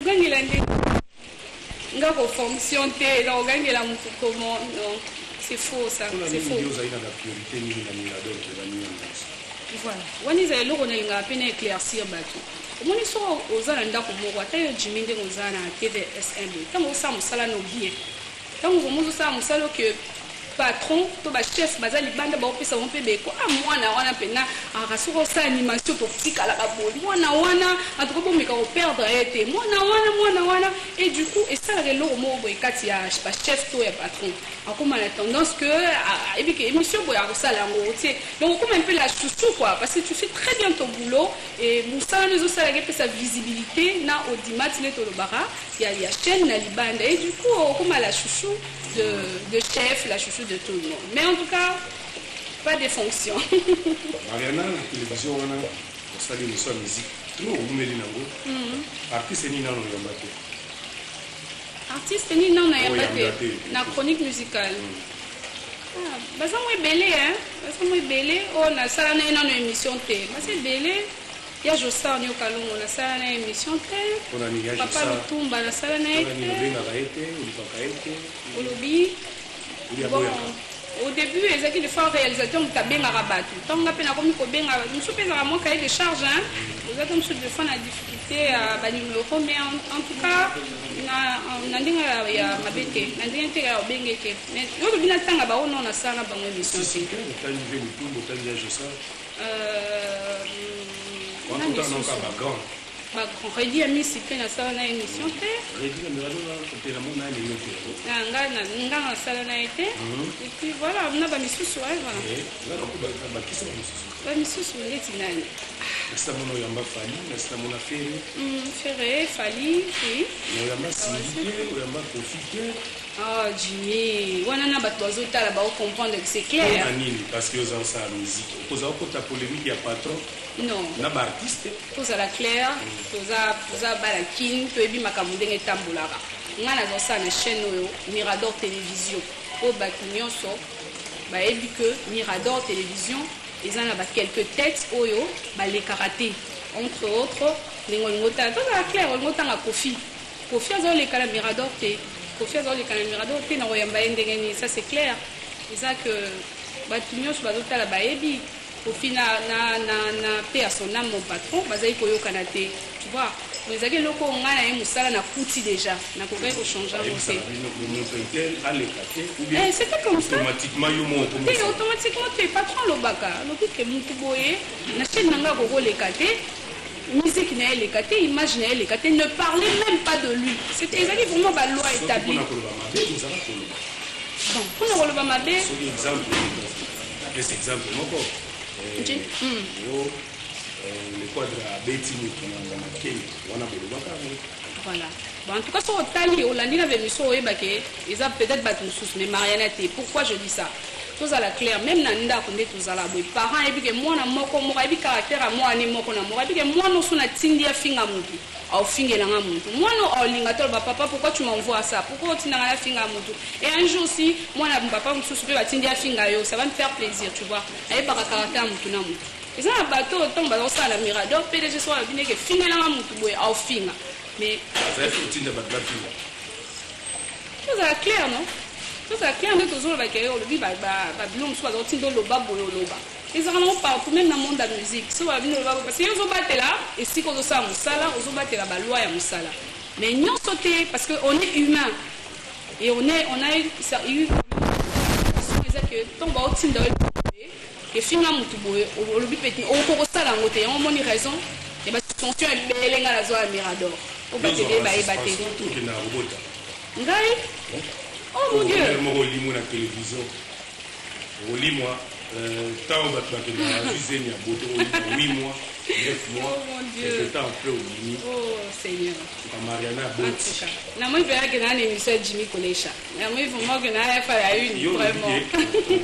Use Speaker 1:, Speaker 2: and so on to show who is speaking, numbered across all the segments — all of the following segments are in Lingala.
Speaker 1: Kogangela nde nga ko fonction te, na kogangela motu comment? Non, c'est faux ça.
Speaker 2: Mpona
Speaker 1: C'est
Speaker 2: nini
Speaker 1: faux.
Speaker 2: Yo ozali na bapriorité nini na Mirador ke baninga nyonso?
Speaker 1: Voilà, wana ezala eloko nalingaka mpe na éclaircir bato. Omoni, soki oza na ndako moko, ata yo Jimi, ndenge oza na TVSM, ntango osala mosala no bien, ntango vraiment ozosala mosala oke, patron to bachef baza libanda, baopesa bango mpe beko: "A mwana wana mpena aka, soki osala animation, totikalaka boye, mwana wana antuka bomeka koperdre ye te, mwana wana, mwana wana." Et du coup esalaka eloko moko boye kati ya bachef to ya patron, akóma na tendance que ayebi ke émission boye akosala yango tie. Donc okóma un peu la chouchou quoi, parce que tu fais très bien ton boulot et mosala no ezosalaka, epesa visibilité na audimat nde tolobaka ya chaîne na libanda. Et du coup okóma la chouchou de chef, la chouchou de tout le monde. Mais en tout cas, pas de fonction.
Speaker 2: Mariana, na télévision wana osali émission ya musique trop, oumeli nango. Artiste nini nano oyamba te?
Speaker 1: Artiste nini nano nayamba
Speaker 2: Oyamba
Speaker 1: te?
Speaker 2: Te.
Speaker 1: Na chronique musicale? Ah, baza mo ebele, hein? Baza mo ebele oyo nasala na ye nano émission te. Baza ebele. Ya Josar Nyokalongo, nasala na ye émission te.
Speaker 2: Mpona nini ya
Speaker 1: Papa
Speaker 2: Josar?
Speaker 1: Lutumba, nasala na ye
Speaker 2: Mpona nini?
Speaker 1: te.
Speaker 2: Obengaka ye te, olukaka ye te?
Speaker 1: Olobi?
Speaker 2: Olia
Speaker 1: Bon,
Speaker 2: boyaka.
Speaker 1: Au début ezalaki des fois réalisateur moto abengaka bato. Ntango nga mpe nakomi kobenga mosusu, mpe ezalaka mwa cahier de charge, hein. Ozalaki mosusu des fois na difficulté ya banumero, mais en tout cas na ndenge ya mabe te, na ndenge te ya obenge te. Mais yo lobi natanga bango, non, nasala na bango émission te.
Speaker 2: Otangi mpe Lutumba, otangi ya Josar.
Speaker 1: Nani
Speaker 2: Wana
Speaker 1: lisusu?
Speaker 2: noka bagrand.
Speaker 1: Bagrand, Redi ya Misi mpe nasala na émission te.
Speaker 2: Redi na Mirado na mona ya lelo te.
Speaker 1: Na nga nasala na ye te. Et puis voilà, na bamisusu, ouais, voilà.
Speaker 2: Nga bakisa bamosusu.
Speaker 1: Bamisusu neti nani?
Speaker 2: Nasi namona oyamba Fally, nasi namona Ferre.
Speaker 1: Ferre, Fally, oui.
Speaker 2: Oyamba Cindy te, oyamba Kofi te.
Speaker 1: Ah, Jimmy, wana na bato bazotala baocomprendre que c'est clair.
Speaker 2: Mpona nini? Parce que oza osala musique, okozala okota polémique ya patron
Speaker 1: Non.
Speaker 2: na baartiste.
Speaker 1: Tozala clair, toza bana Kini, toyebi makambo ndenge etambolaka. Ngai nazosala na chaîne oyo Mirador Télévision, oyo bato nyonso bayebi que Mirador Télévision eza na baquelques têtes oyo balekaka te, entre autres. Ndenge olingi otala, tozala clair, olingi otanga Kofi, Kofi azoleka na Mirador te. Kofi azoleka na Mirador te, na koyamba ye ndenge nini? Ça c'est clair, eza que bato nyonso bazotala bayebi Kofi na paix à son âme, mon patron, bazali koyokana te, tu vois. Donc ezalaki eloko oyo ngai na ye mosala nakuti déjà, nakokaki kochange yango te.
Speaker 2: Ayebisaka bino moto tel aleka te ou bien?
Speaker 1: Eh, c'était comme ça.
Speaker 2: Automatiquement yo moko?
Speaker 1: Te, automatiquement te. Patron alobaka, alobi ke mutu boye na chaîne na ngai akokoleka te, musique na ye eleka te, image na ye eleka te, ne parlez même pas de lui. C'était, ezalaki vraiment baloi
Speaker 2: Soki
Speaker 1: établie.
Speaker 2: mpona koloba mabe, ozala koloba?
Speaker 1: Bon, mpona koloba mabe?
Speaker 2: Soki exemple, napesa exemple moko. Yo le Quadre abeti moto na makei wana, bolobaka yango?
Speaker 1: Voilà. Bon, en tout cas, soki otali, olandi na bémission, oyebake eza peut-être bato mosusu, mais Mariana te. Pourquoi je dis ça? Tozala clair, même na ndako nde tozala boye, parent ayebi ke mwana moko moko ayebi caractère ya mwana moko na moko, ayebi ke mwana oso natindi afinga motu, aofingelanga motu. Mwana aolinga te, oloba: "Papa, pourquoi tu m'envoies ça? Pourquoi otindanga nafinga motu?" Et un jour aussi, mwana papa mosusu mpe batindi afinga yo, ça va me faire plaisir, tu vois. Ayebaka caractère ya motu na motu. Eza na bato oyo ntango baza kosala na Mirador, PDG so alobi ndeke fingelanga motu boye, aofinga, mais
Speaker 2: Azalaki kotinda bato bafinga?
Speaker 1: Tozala clair, non, tozala clair nde tozoloba ke olobi babilo mosusu baza kotinda oloba boye, oloba. Ezalaka nango partout, même na monde ya musique. So babino oloba boye parce que yo ozobatela esika ozosala mosala, ozobatela baloi ya mosala, mais nyonso te, parce que on est humain et on a eu ça, eu eza ke ntango baotinda yo efinga motu boye, olobi mpe te, okoki kosala yango te. Yango omoni raison ya basuspension ebele ngai nazwa ya Mirador, o bato ebele bayeba te.
Speaker 2: Okendaka kobota?
Speaker 1: Ngai? Oh mon Dieu!
Speaker 2: Moko olimwa na télévision, olimwa ntango bato bakendaka bazwi zemi ya boto, olimwa 8 mois, 9 mois.
Speaker 1: Oh mon Dieu.
Speaker 2: Quelque temps après obimi.
Speaker 1: Oh Seigneur!
Speaker 2: Mariana
Speaker 1: En
Speaker 2: boti.
Speaker 1: tout cas, namoni mpenza ke naa na émission ya Jimmy Kolesha, namoni vraiment ke naa ya une
Speaker 2: Yo
Speaker 1: vraiment.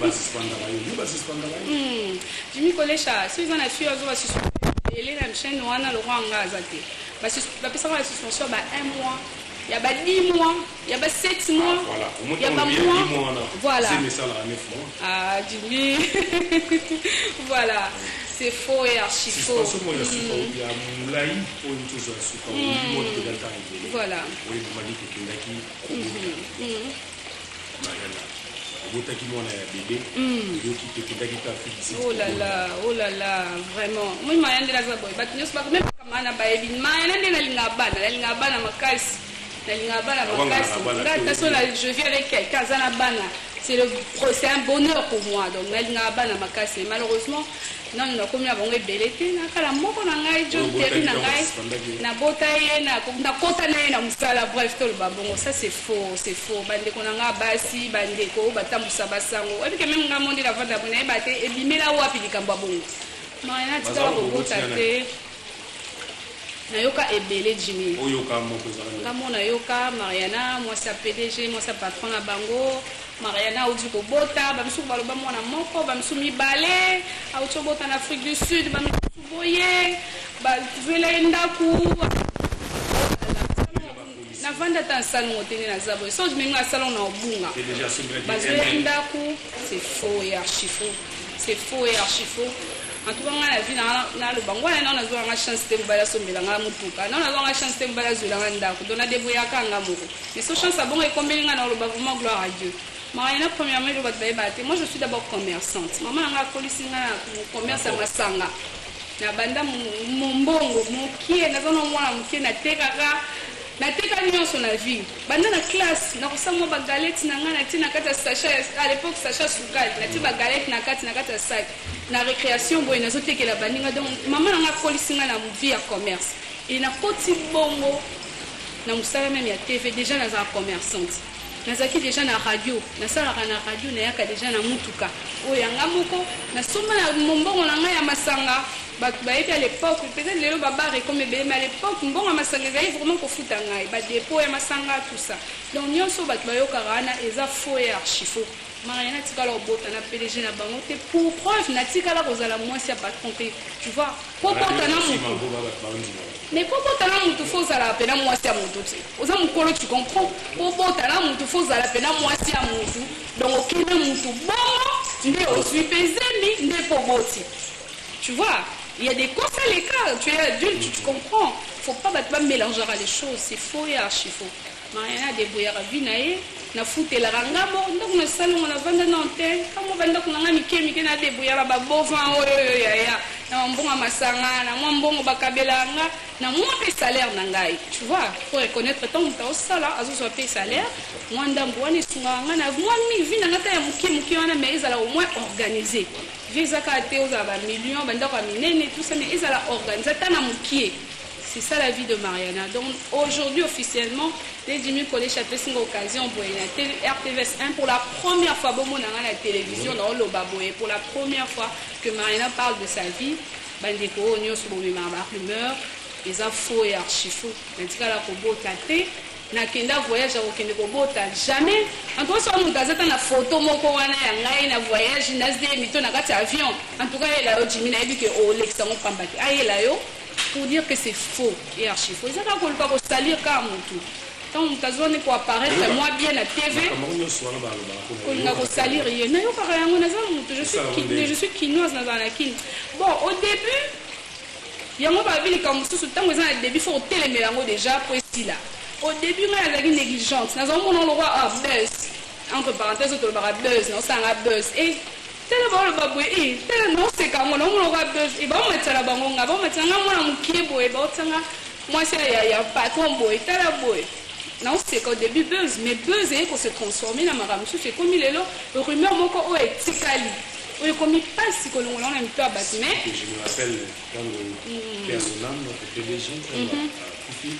Speaker 2: Basuspendaka yo, yo basuspendaka yo.
Speaker 1: Jimmy Kolesha, soki eza na fille azo basuspend ebele na chaîne wana, lokwa nga aza te. Bapesaka basuspension ya ba 1 mois, ya ba 10 mois, ya ba 7 mois,
Speaker 2: Voilà.
Speaker 1: ya ba
Speaker 2: mois
Speaker 1: mois.
Speaker 2: Wana
Speaker 1: Voilà.
Speaker 2: zemi esalaka 9 mois.
Speaker 1: Ah Jimmy, voilà. C'est faux et archi faux.
Speaker 2: Suspension moko ya suka, ya molai oyo tozwa ya suka, omoni mpenza ntango ebele.
Speaker 1: Voilà.
Speaker 2: Oyo ebimaki, tokendaki kobota. Mariana obotaki mwana ya bébé, oyoki tokendaki ta Afrique du Sud.
Speaker 1: Oh là là, oh là là, vraiment. Moi, Maya nde naza boye. Bato nyonso bako même kama na bayebi. Maya nde nalinga bana, nalinga bana makasi. Nalinga bana makasi. Nga ata so na je vis avec quelqu'un aza na bana. C'est un bonheur pour moi. Donc nalinga bana makasi. Mais malheureusement, nanu nakomi na bango ebele te. Nakala moko na ngai, John Terry na ngai. Nabota ye, nakota na ye na mosala. Bref, toloba bongo, ça c'est faux, c'est faux. Bandeko na nga basi, bandeko oyo batambusa basango. Oyebi ke même nga mo nde navanda boye, nayeba te ebimela wapi likambo ya bongo. Mariana tikala kobota te. Nayoka ebele, Jimi.
Speaker 2: Oyoka moko ezala?
Speaker 1: Nga mo nayoka Mariana mwasi ya PDG, mwasi ya patron na bango. Mariana auti kobota, bamisusu baloba mwana moko, bamisusu mibale, auti kobota na Afrique du Sud, bamisusu boye bazwela ye ndako. Navanda ata na salongo te. Nde naza boye, so mengi na salongo na obunga.
Speaker 2: PDG asombelaki.
Speaker 1: Bazwela ye ndako, c'est faux et archi faux, c'est faux et archi faux. En tout cas, ngai na vie na naloba ngo wana, nao nazwanga chance te mobali asombela nga motuka, nao nazwanga chance te mobali azwela nga ndako. Donc nadébrouillaka nga moko, mais so chance abongo ekombeli nga, naoloba vraiment gloire à Dieu. Mariana, premièrement, elo bato bayebaka te, moi je suis d'abord commerçante. Mama na nga akolisi nga na commerce ya masanga. Na banda mombongo mokie, naza na mwana mokie, natekaka, nateka nyonso na vie. Banda na classe, nakosala mwa bagalette na ngai, natie na kati ya sachet, à l'époque sachet sukali, natie bagalette na kati ya sac, na récréation boye nazotekela baninga. Donc mama na ngai akolisi ngai na vie ya commerce e nakoti bongo na mosala même ya TV. Déjà nazala commerçante, nazalaki déjà na radio, nasalaka na radio, nayaka déjà na mutuka oyo yanga moko nasomba na mombongo na ngai ya masanga. Bato bayebi à l'époque, peut-être lelo babar ekomi ebele, mais à l'époque mbongo ya masanga ezali vraiment kofuta ngai badépôt ya masanga, tout ça. Donc nyonso bato bayokaka wana eza faux et archi faux. Mariana tikala kobota na PDG na bango te. Pour preuve, natikala kozala mwasi ya patron te, tu vois. Po bota na motu, mais po bota na motu, faut ozala pena mwasi ya motu te, oza mokolo, tu comprends? Po bota na motu, faut ozala pena mwasi ya motu. Donc okende motu bongo nde ozwi mpe zemi nde mpo boti, tu vois. Il y a des conseils, les cas, tu es adulte, tu comprends. Faut pas bato bamélangera les choses, c'est faux et archi faux. Mariana adébrouillaka vie na ye, nafutelaka ngambo ndako na salongo, navanda na te kambo bandako na nga mike mike, nadébrouillaka babovan oyo oyo yaya na bambongo ya masanga, na mwa mbongo bakabelaka nga, na mwa mpe salaire na ngai, tu vois. Faut reconnaître, ntango moto aosala, azozwa mpe salaire, mwa ndambo wana esungaka nga na mwa vie na nga ta ya moke moke wana, mais ezala au moins organisé. Vie eza kaka te ozala bamillion, bandako ya minene, tout ça, mais ezala organisé ata na mokie. C'est ça la vie de Mariana. Donc aujourd'hui, officiellement, les Jimmy Collège apesi nga occasion boye na télé RTVS 1 pour la première fois. Bon, na la télévision dans le baboye, pour la première fois que Mariana parle de sa vie. Bandeko oyo nyonso bomemaka ba rumeur, eza faux et archi faux. Natikala kobota te, nakenda voyage ya kokende kobota jamais. En tout cas, soki moto aza ta na photo moko wana ya ngai na voyage, nazemi to na kati ya avion, en tout cas ayela yo. Jimi, nayebi ke olekisa yango pamba te. Ayela yo pour dire que c'est faux et archi faux. Eza kaka koluka kosalir kaka motu. Ntango moto azwani koapparaître mwa bien na TV,
Speaker 2: makambo nyonso wana balobaka.
Speaker 1: Kolinga kosalir ye, nayokaka yango. Naza motu, je suis kinoise, nazala na Kini. Bon, au début yango babi likambo mosusu, ntango eza na début, faut kotelemela yango déjà po esila. Au début ngai nazalaki négligente, nazomona lokwa ah buzz, entre parenthèse oyo tolobaka buzz, naosalanga buzz e tala baoloba boye e tala naoseka yango, naomona lokwa buzz e baomatisa na bango nga, baomatisa nga mwana mokie boye, baotianga mwasi ya patron boye, tala boye naoseka. Au début buzz, mais buzz eye kose transformer na makambo mosusu. Ekomi lelo rumeur moko oyo etikali, oyo ekomi mpasi kolongola ngo na mito ya bato, mais
Speaker 2: Je me rappelle ntango paix à son âme, notre PDG, ntango akufi,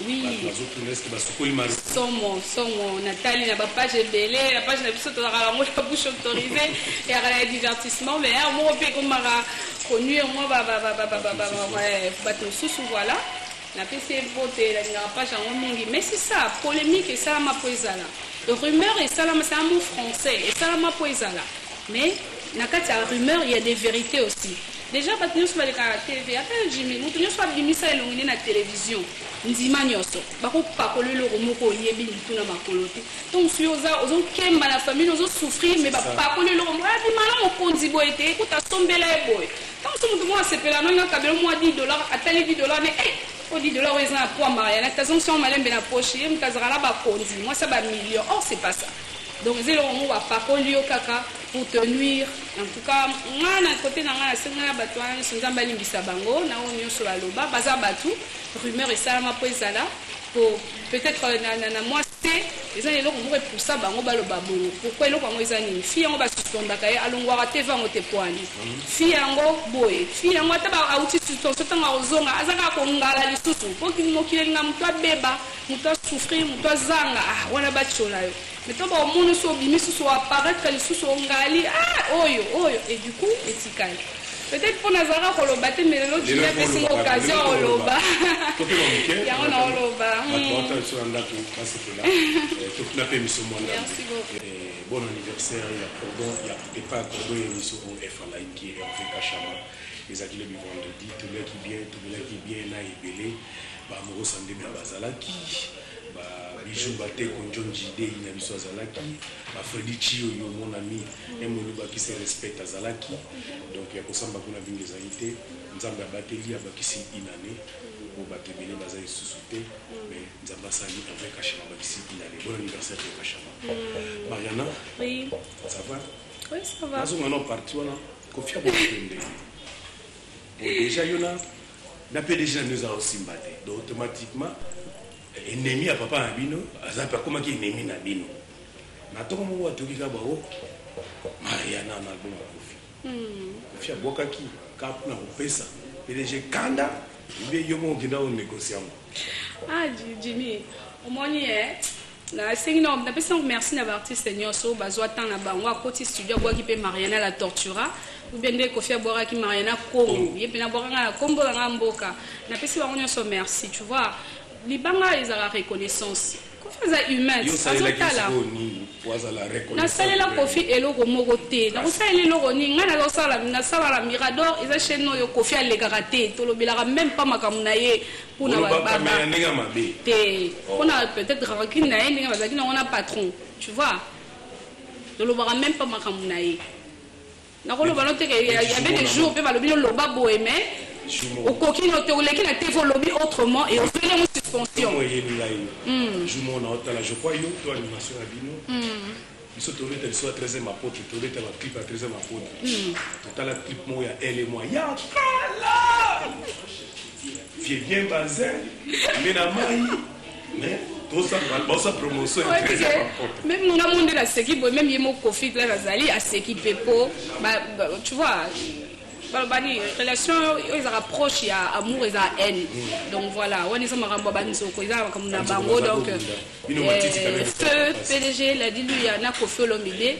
Speaker 2: bato bazotuna eske basukoli mari.
Speaker 1: Somo somo, natali na bapage ebele, na page na biso tozalaka bango na bouche autorisée, eyaka na divertissement, mais ya moko mpe ekomaka konuire mwa bato mosusu. Voilà, napesi ye mbote, nalingaka page yango mingi. Mais c'est ça, polémique esalama mpo ezala, rumeur esalama, c'est un mot français, esalama mpo ezala, mais na kati ya rumeur il y a des vérités aussi. Déjà bato nyonso balekaka na TV, ata yo Jimmy, moto nyonso abimisa elongi ne na television, ndima nyonso bakopakola eloko moko oyebi mitu na makolo te. Ntango mosusu yo oza ozokemba na famille, ozo souffrir, mais bapakoli eloko moko, abima na mokonzi boye te, ekuta asombela ye boye. Ntango mosusu moto moko asepela no akabela mwa 10 $ atali 10 $ ne o 10 $ oyo eza na poids Mariana, tazongisi yango malembe na poche. Ye moto azalaka na bakonzi, mwasi ya bamillion. Or c'est pas ça. Donc eza eloko moko bapakoli yo kaka pour te nuire. En tout cas, nga na côté na nga, nasenga na bato wana nyonso, Nzambe alimbisa bango na oyo nyonso baloba. Baza bato, rumeur esalama mpo ezala po peut-être na mwasi te, eza na eloko moko epusa bango baloba bongo. Pourquoi? Eloko yango eza nini? Fille yango basuspendaka ye, alongwaka te vango te poani. Fille yango boye, fille yango ata auti suspension, ntango akozonga aza kaka kongala lisusu, po mokili elinga moto abeba, moto asouffrir, moto azanga. Ah, wana batiola yo, mais to baomona so obimi susu, oapparaître lisusu, ongali, ah, oyo oyo, et du coup etikali peut-être mpo nazalaka koloba te. Mais lelo Jimi apesi nga occasion oloba yango, na oloba.
Speaker 2: Bato bata biso na ndako basepela, tokuna mpe miso mwa ndambo. Bon anniversaire ya cordon ya epa ya cordon ya émission oyo efalaiki Hervé Kashama. Ezalaki lobi vendredi, toliaki bien, tomelaki bien na ebele. Bamorosa ndenge bazalaki, babiju bateko njonji dei na biso azalaki, bafredi Chioyo, mon ami emoni qui se respecte, azalaki. Donc ya kosamba kuna mingi ezali te. Nzambe abateli, abakisi inane po bato ebele baza lisusu te, mais Nzambe asali, Hervé Kashama abakisi inane. Bon anniversaire, Hervé Kashama. Mariana?
Speaker 1: Oui.
Speaker 2: Ça va?
Speaker 1: Oui, ça va.
Speaker 2: Nazonga na parti wana Kofi abokende bon. Déjà yo na PDG na bino ezala osimba te, donc automatiquement ennemi ya papa na bino aza mpe akomaki ennemi na bino. Na ntongo moko atoki kaka bao Mariana na album ya Kofi. Kofi abwakaki kaka mpona kopesa PDG kanda ebe yo moko okenda onégocie yango.
Speaker 1: Ah, Jimmy, omoni e, nasengi na napesi yango merci na baartiste nyonso bazwa temps na bango. Akoti studio, abwaki mpe Mariana la Tortura, ou bien nde Kofi abwakaki Mariana Congo, ye mpe nabwakanga na nkombo na nga mboka. Napesi bango nyonso merci. Tu vois, libanga ezalaka reconnaissance. Kofi aza humain.
Speaker 2: Yo osalelaki
Speaker 1: Azotala.
Speaker 2: sikoyo nini po azala reconnaissant?
Speaker 1: Nasalela Kofi eloko moko te. Nakosalela eloko nini? Ngai nazosala, nasala na Mirador, eza chaîne oyo Kofi alekaka te. Tolobelaka même pas makambo na ye mpona
Speaker 2: Olobaka me ya ndenge ya mabe.
Speaker 1: Te, mpona peut-être rancune na ye, ndenge bazalaki nango na patron, tu vois. Tolobaka même pas makambo na ye. Nakoloba no te ke y avait des jours mpe balobi noloba boye, mais okoki no te, oleki na TV, olobi autrement et ozweli yango suspension.
Speaker 2: Omo eyeli ngai jour moko na otala, je crois yo to animation na bino. Biso tobeta biso ya 13e apôtre, tobeta baclip ya 13e apôtre. Totala clip moko ya Elle et moi ya kala, vie bien bazin mbe na mai, mais baosa promotion ya 13e apôtre.
Speaker 1: Même nga mo nde naseki boye, même ye moko Kofi place azali aseki mpe po tu vois, baloba nini, relation oyo ezalaka proche ya amour eza haine. Donc voilà, wana eza makambo ya banzoko, eza makambo na bango. Donc
Speaker 2: Bino matiti quand même.
Speaker 1: Feu PDG Ladi Luya na Kofi Olomide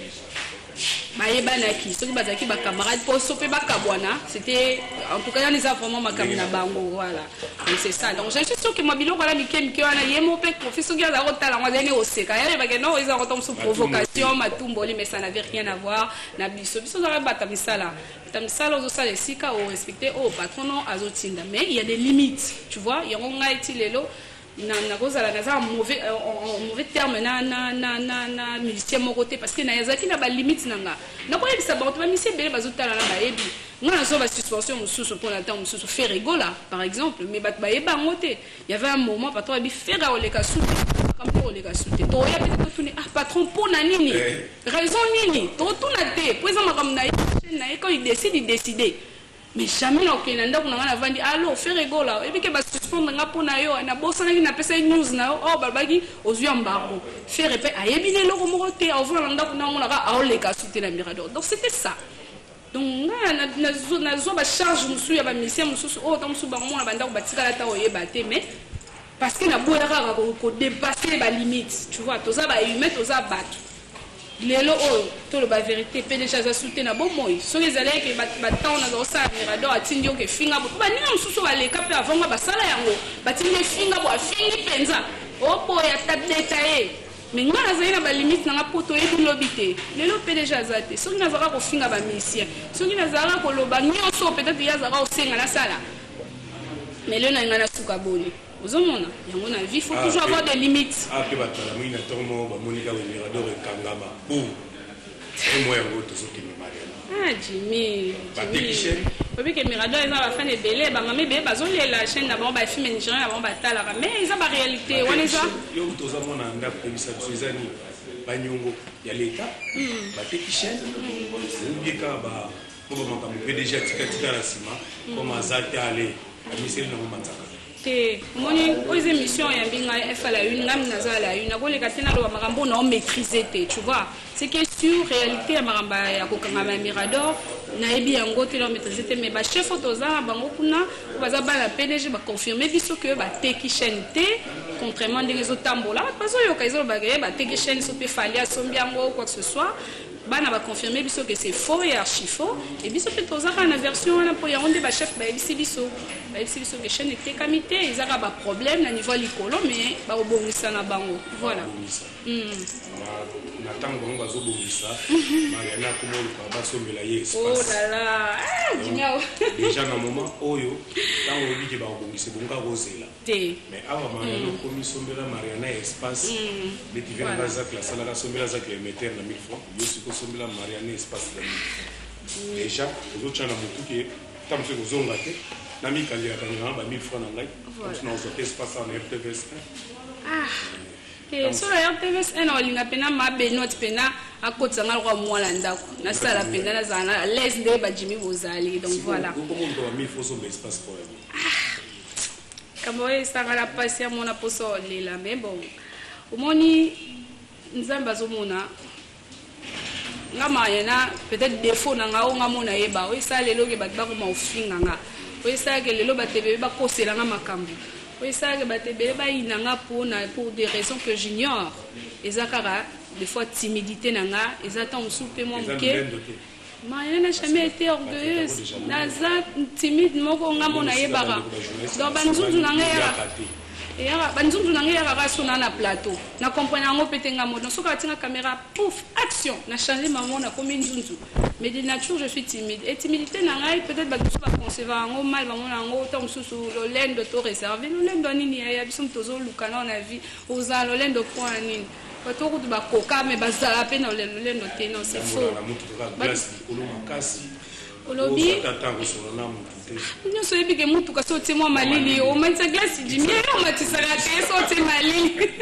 Speaker 1: bayebanaki, soki bazalaki bacamarade mpo so mpe bakabwana, c'était en tout cas wana eza vraiment makambo na bango. Voilà, donc c'est ça. Donc je suis sûr que mwa biloko wana mike mike wana, ye mo mpe Kofi soki azala kotala yango, azali ne koseka, yayebake non, eza kota mosusu provocation, matumboli, mais ça n'avait rien à voir na biso. Biso ozalaka bata misala, bata misala, ozosala esika orespecte oyo patron no azotinda, mais il y a des limites, tu vois. Yango ngai ti lelo nakozala naza mauvais, en mauvais terme na musicien moko te, parce que nazalaki na balimite na nga. Nakoyebisa bango te, bamusicien ebele bazotala na bayebi nga nazwa basuspension mosusu mpona ntango mosusu Ferre Gola par exemple, mais bato bayeba yango te. Y avait un moment, patron abi Ferre akoleka su te, makambo koleka su te. Toya pete totuni: ah patron, mpona nini? Raison nini? Totuna te po eza makambo na ye, chaîne na ye. Quand il décide, il décide. Mais jamais nakokende na ndako na ngai, navandi: allo Ferre Gola, oyebi ke basuspendre nga mpo na yo, nabosanaki napesa ye news na yo oyo balobaki ozwi embargo. Ferre mpe ayebi na eloko moko te, aovanda na ndako na amonaka aoleka su te na Mirador. Donc c'était ça. Donc nga nazwa bacharge mosusu ya bamusicien mosusu oyo ta mosusu bango mona bandako batikala ata oyeba te, mais parce que naboya kaka kodépasser balimite, tu vois. Toza bahumain, toza bato. Lelo oyo toloba vérité, PDG aza su te na bomoi. Soki ezalaki batemps naza kosala Mirador, atindi yoka efinga bo, baninga mosusu baleka mpe avanga basala yango, batindi efinga bo, afingi mpenza, oboya tabeta ye. Mais nga nazali na balimite na nga mpo toyebi lobi te. Lelo PDG aza te. Soki nazalaka kofinga bamusicien, soki nazalaka koloba nyonso, peut-être ye azalaka kosenga nasala, mais lelo na ngai nasuka boni? Ozomona yango, na vie faut toujours avoir des limites.
Speaker 2: Ah, mpe bato balamwini na ntongo moko, bamoni kaka Mirador ekangama bu mo yango, tozokende Mariana.
Speaker 1: Ah, Jimmy.
Speaker 2: Bateki chaîne.
Speaker 1: Oyebi ke Mirador eza bafan ebele, bamama ebele bazolela chaîne na bango, bafilme nigérien na bango batalaka, mais eza baréalité wana eza.
Speaker 2: Yo moto oza mwana na ndako, koyebisa biso eza nini? Baniongo ya leta, bateki chaîne, ou bien kaka mo bamakambo PDG atikatika na nsima, comme aza te, ale amiseli nango manzaka?
Speaker 1: Te, omoni, oyo eza émission oyambi ngai, F à la une. Ngai naza à la une, nakoleka te naloba makambo na omaîtrise te, tu vois. C'est que sur réalité ya makambo ya kokangama ya Mirador, nayebi yango te, na omaîtrise te, mais bachef oyo toza na bango kuna, oyo baza bana PDG, baconfirme biso ke bateki chaîne te, contrairement ndenge ezotambola, bato bazoyoka, ezolobaka ye bateki chaîne, so mpe Fally asombi yango, quoi que ce soit. Bana baconfirme biso ke c'est faux et archi faux. Et biso mpe toza kaka na version wana, mpo yango nde bachef bayebisi biso. Bayebisi biso ke chaîne etekami te, eza kaka baproblème na niveau ya likolo, mais bakobongisa na bango, voilà.
Speaker 2: Babongisa. Na ntango bango bazobongisa, Mariana akoma oluka basombela ye
Speaker 1: Oh
Speaker 2: espace.
Speaker 1: là là, ah, Jimmy.
Speaker 2: Déjà na moment oyo, ntango oyebi ke bakobongisa, ebonga kozela.
Speaker 1: Te.
Speaker 2: Mais awa Mariana okomi sombela Mariana espace, neti ve nanga Zacle asalaka, sombela Zacle émetteur na 1000 francs. Yo siko sombela Mariana espace na 1000 francs, déjà ozotya na motu ke ta mosu ekozonga te, na mikangelaka na ba 1000 francs na ngai mosu, nazwa te espace awa na RTVS.
Speaker 1: Ah, te, solo ya RTVS 1, olinga mpena mabenot mpena akotisa nga lokwa mwana ndako, nasala mpenza, nazala na l'aise nde bajimi bozali, donc voilà.
Speaker 2: Okomoluka ba 1000 francs, osomba espace po yango.
Speaker 1: Kambo oyo esangala mpasi ya mona mposa olela, mais bon, omoni, Nzambe azomona nga. Mariana, peut-être défaut na nga oyo nga mona yeba, oyo esala lelo ke bato bakoma kofinga nga, oyo esalaka lelo bato ebele bakosela nga makambo, oyo esalaka bato ebele bayina nga mpona pour des raisons que j'ignore, eza kaka des fois timidité na nga, eza ntango mosusu mpe mwa
Speaker 2: Eza
Speaker 1: moke.
Speaker 2: lolendo te.
Speaker 1: Mariana n'a jamais été orgueilleuse. Naza timide moko, nga mona yebaka. Donc banzunzu na ngai
Speaker 2: Yaka te.
Speaker 1: Eyaka banzunzu na ngai eyaka kaka so na plateau. Na comprendre yango mpe te. Nga moto soki atinga caméra, pouf, action, na change mamo, nakomi nzunzu. Mais de nature je suis timide, et timidité na ngai, peut-être bato mosusu baconcevoir yango mal, bamona yango ntango mosusu lolendo to réservé. Lolendo ya nini yaya? Biso moto ozoluka nao na vie, ozala lolendo mpo ya nini? Bato kutu bakoka, mais bazala mpe na lolendo te. Non, c'est faux.
Speaker 2: Na motu kaka glace likolo makasi.
Speaker 1: Olobi?
Speaker 2: Ozwa ata ntango osolo na motu te.
Speaker 1: Nyonso oyebi ke motuka so otie mwa malili, omatisa glace. Jimi ye omatisaka te so otie malili.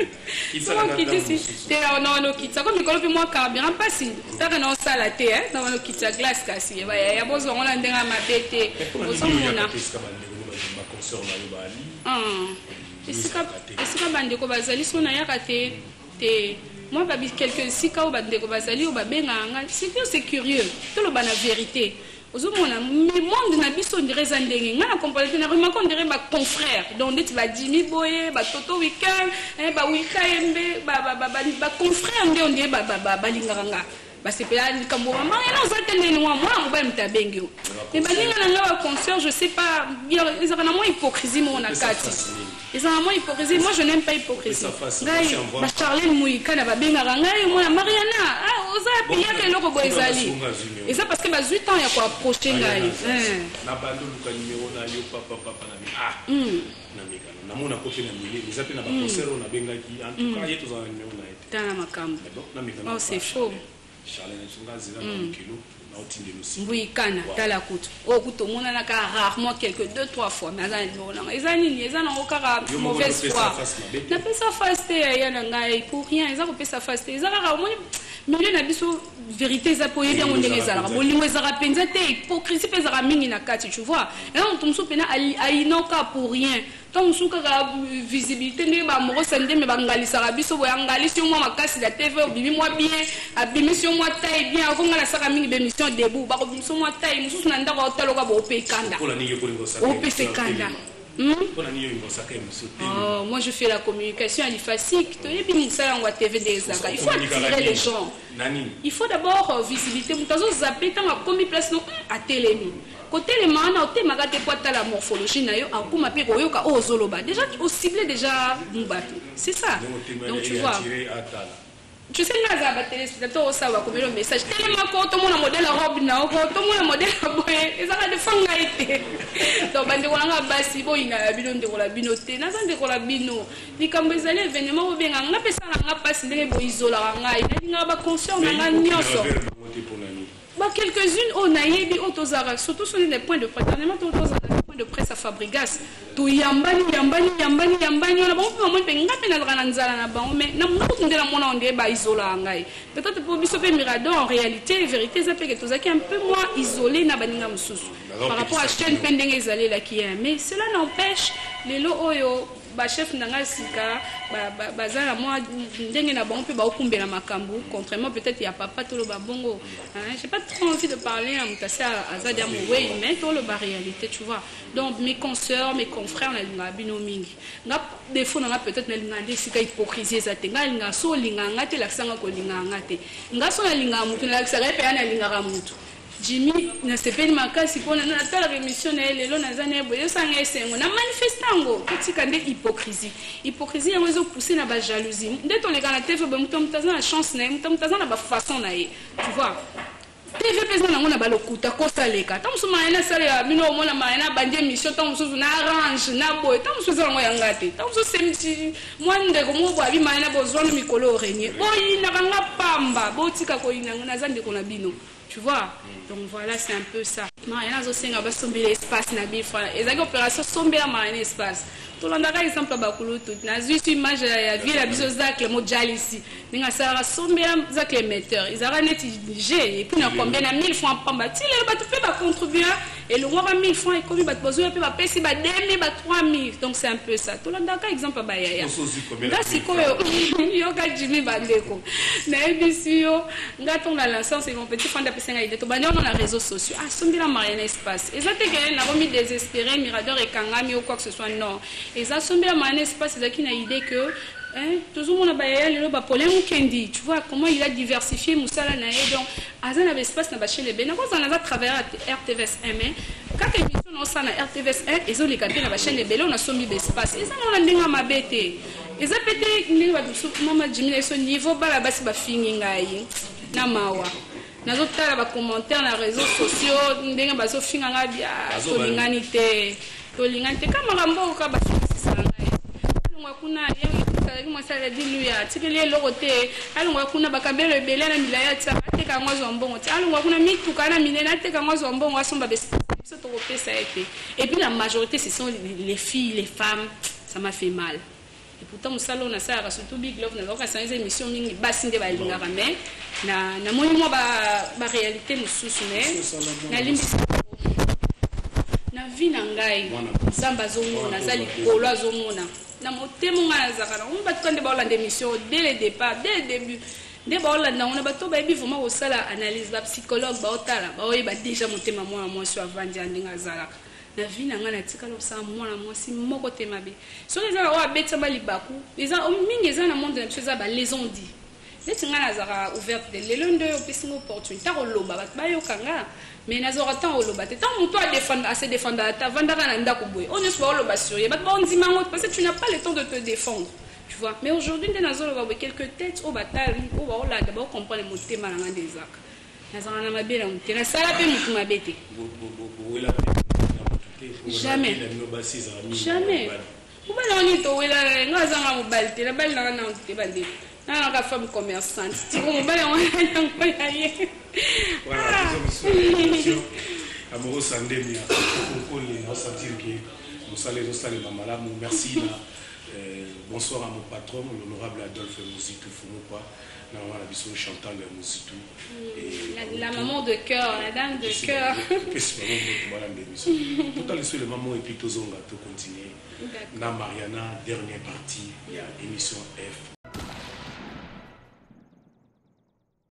Speaker 2: Kitisaka na
Speaker 1: okitisi
Speaker 2: ntango mosusu.
Speaker 1: Te, na wana okitisa ko mikolo mpe mwa carburant mpasi taka na osala te, eh, na wana okitisa glace, kasi ya bozwango na ndenge ya mabe te.
Speaker 2: Mpona nini
Speaker 1: Ozomona.
Speaker 2: oyaka te esika bandeko no baconsort na yo bali?
Speaker 1: Ah, esika
Speaker 2: Oyaka te.
Speaker 1: Esika bandeko bazali, so nayaka te te. Mwa babi quelque esika oyo bandeko bazali, oyo babengaka nga, c'est c'est curieux. Toloba na vérité, ozomona, mais monde na biso ondire eza ndenge ngai na comprendre te. Na remarque, ondire baconfrère, donc ndeti badimi boye, batoto weekend, bawika yembe, baconfrère nde ondire balingaka nga, basepela likambo mama yana oza te. Ndeni mwa mwana mobali moto abengi yo, mais baninga na ngai baconsœur, je sais pas, ezalaka na mwa hypocrisie moko na kati, ezalaka mwa hypocrisie. Moi, je n'aime pas hypocrisie. Ngai bacharlene Moyikana babengaka ngai mwana Mariana, oza piyaka eloko boye, ezali eza parce que bazwi temps ya koapproche ngai.
Speaker 2: Na bandi oluka numero na yo, papa papa na ah na mekano namonako mpe na milie, eza mpe na baconcert oyo nabengaki. En tout cas, ye tozala na numero na ye te.
Speaker 1: Tala makambo.
Speaker 2: Namekano.
Speaker 1: Oh, c'est faux.
Speaker 2: Charlene, songa zela na mikelo naotindela osi.
Speaker 1: Mbuyikana, tala kutu oyo kutu omonanaka rarement, quelque deux trois fois, mais aza na nimero nanga. Eza nini? Eza nango kaka mauvaise foi. Napesa face te, yaya na ngai, pour rien. Eza kopesa face te, eza kaka omoni milieu na biso, vérité eza mpo oyebi yango ndenge ezalaka. Bolingo ezalaka mpenza te, hypocrisie mpe ezalaka mingi na kati, tu vois. Eza moto mosusu mpena ayinoka pour rien. Ntango mosusu kaka visibilité, ndenge bamorosa ndeme bangalisaka biso boye, angalisi yo mwa makasi na TV, obimi mwa bien, abimisi yo mwa taille bien. Akonga nasaka mingi bémission debout, bakobimisa mwa taille mosusu na ndako, aotaloka bope ekanda, opesa ekanda. Oh, moi je fais la communication à l'IFASIC. Toyebi mosala yango ya TV nde ezalaka. Il faut attirer les gens. Il faut d'abord visibilité. Moto azozape ntango akomi place no, atelemi. Kotelema wana, otemaka te po atala morphologie na yo, akoma mpe koyoka oyo ozoloba. Déjà ocible déjà bato, c'est ça. Donc tu vois, tu sais, nga azala batéléspectateur, osala bakomeli message: telemako, tomona modèle ya robe na oko, tomona modèle ya boye. Ezalaka defa ngai te. Donc bandeko na nga basi, boyingaka bino ndeko na bino te. Naza ndeko na bino. Likambo ezali événement, bobenga nga mpe sala nga mpasi ndenge boizolaka ngai. Nalingaka baconsœur na nga nyonso, ba quelques-unes oyo nayebi, oyo tozalaka, surtout sur les points de presse. Dernièrement tozalaka point de presse à Fabrigas, toyambani, yambani, yambani, yambani wana. Bango mpe bamoni mpe nga mpe nazalaka na nzala na bango, mais na nga kutu nde namona o nde baizolaka ngai. Peut-être mpo biso mpe Mirador, en réalité, vérité eza mpe ke tozalaki un peu moins isolé na baninga mosusu par rapport à chaîne mpe ndenge ezalelaki ye. Mais cela n'empêche, lelo oyo bachef na ngai sika baza na mwa ndenge na bango mpe baokumbela makambo, contrairement peut-être ya papa. Toloba bongo, j'ai pas trop envie de parler na moto asi aza dia mowei, mais toloba réalité, tu vois. Donc mes consoeurs, mes confrères, nalingaka bino mingi. Nga défaut na nga, peut-être nalingaka nde esika hypocrisie eza te. Nga alingaka so olingaka nga te, elakisanga kolingaka nga te. Nga so nalingaka motu, nalakisaka ye mpe ya nalingaka motu. Jimmy, nasepeli makasi mpona natalaka émission na ye. Lelo naza na ye boye, ezosanga esengo na manifeste yango. Totika nde hypocrisie. Hypocrisie yango ezopousse na bajalousie. Nde toleka na TV boye, moto moto aza na chance na ye, moto moto aza na bafaçon na ye, tu vois. TV mpe eza nango na balokuta kosaleka. Ntango mosusu mayene asalela bino, omona mayene abandi émission, ntango mosusu na arrange na boye, ntango mosusu eza nango yanga te, ntango mosusu semti mwa ndeko moko boye abi mayene bozwana mikolo orenie. Boyinaka nga pamba, botika koyinanga, naza ndeko na bino, tu vois. Donc voilà, c'est un peu ça. Mariana azosenga basombela espace na bifra. Ezalaki opération sombela Mariana espace. Tolandaka exemple ya bakulutu. Nazwi so image ya vie na biso, Zacle Mojalisi, ndenge asalaka sombela Zacle émetteur. Ezalaka neti g et puis na combien? Na 1000 francs pamba. Ti lelo bato mpe bacontribue, elongwaka 1000 francs, ekomi bato bazoya mpe bapesi ba 2000, ba 3000. Donc c'est un peu ça. Tolandaka exemple ya bayaya. Nga sikoyo, yoka Jimi, bandeko, nayebisi yo, nga ntongo na lancance, mon petit frère apesi ngai idée. Tobandi wana na réseaux sociaux: asombela Mariana espace. Eza te ke nakomi désespéré, Mirador ekangami ou quoi que ce soit, non. Eza sombela Mariana espace, ezalaki na idée que tozomona bayaya lelo, bapaulin Mukendi, tu vois comment il a diversifié mosala na ye. Donc aza na baespace na bachaîne ebele. Nakozala naza travailleur ya RTVS 1, mais kaka émission naosala na RTVS 1 ezoleka mpe na bachaîne ebele. Oyo nasombi baespace, eza nanga na ndenge ya mabe te. Eza pe te ndenge bato mosusu. Mama Jimi na biso, niveau bala basi bafingi ngai na mawa. Nazotala bacommentaire na réseaux sociaux, ndenge bazofinga ngai bia. Tolingani te, tolingani te. Ka makambo oyo ka bafingisisaka ngai, alongwa kuna. Azalaki mwasi aladi luya, atikeli eloko te. Alongwa kuna, bakabelo ebele na milai atiaka, ateka yango, azwa mbongo te. Alongwa kuna, mituka na minene, ateka yango, azwa mbongo, asomba biso, tokopesa ye te. Et puis la majorité, ce sont les filles, les femmes. Ça m'a fait mal. Et pourtant mosala oyo nasalaka, surtout Big Love, nazalaka sanisa émission mingi, basi nde balingaka. Mais namoni mwa baréalité mosusu, mais nalimbisi. Na vie na ngai, Nzambe azomona, aza likolo, azomona na motema ngai nazalaka nango. Bato nde baolanda émission dès le départ, dès le début, nde baolanda yango na bato bayebi vraiment kosala analyse, bapsychologue baotala, baoyeba déjà motema mwana mwasi oyo avandi ya ndenge azalaka. Na vie na ngai, natikala kosala mwana mwasi moko te mabe. Soki eza na oyo abetisama libaku, eza mingi, eza na monde na biso, eza balaison di neti ngai nazalaka ouverte te. Lelo nde oyo opesi nga opportunité koloba, bato bayoka nga, mais nazwaka ntango oloba te. Ntango moto ase défendre, ata avandaka na ndako boye, oyo nyonso baoloba sur ye, bato baondima yango, parce que tu n'as pas le temps de te défendre, tu vois. Mais aujourd'hui nde nazoloba boye, quelques têtes oyo batali, oyo baolanda, baocomprendre motema na nga nde ezaka. Nazalaka na mabe na motu te, nasala mpe motu mabe te. Jamais, jamais. Mobali wani towela nga, azanga mobali te, nabali nanga nano te. Bandeko, nanaka femme commerçante, tiko mobali yango yango ya ye.
Speaker 2: Amoro Sandemi Konkole, naosentir ke mosala ezosalema malamu. Merci na bonsoir à mon patron, l'honorable Adolphe Muzitu Fumukwa, na mama na biso Chantal Muzitu.
Speaker 1: La maman de cœur, la dame de cœur.
Speaker 2: Pesi bango moto balanda biso. Totala so elema moko et puis tozonga, tocontinue na Mariana, dernière partie ya émission F.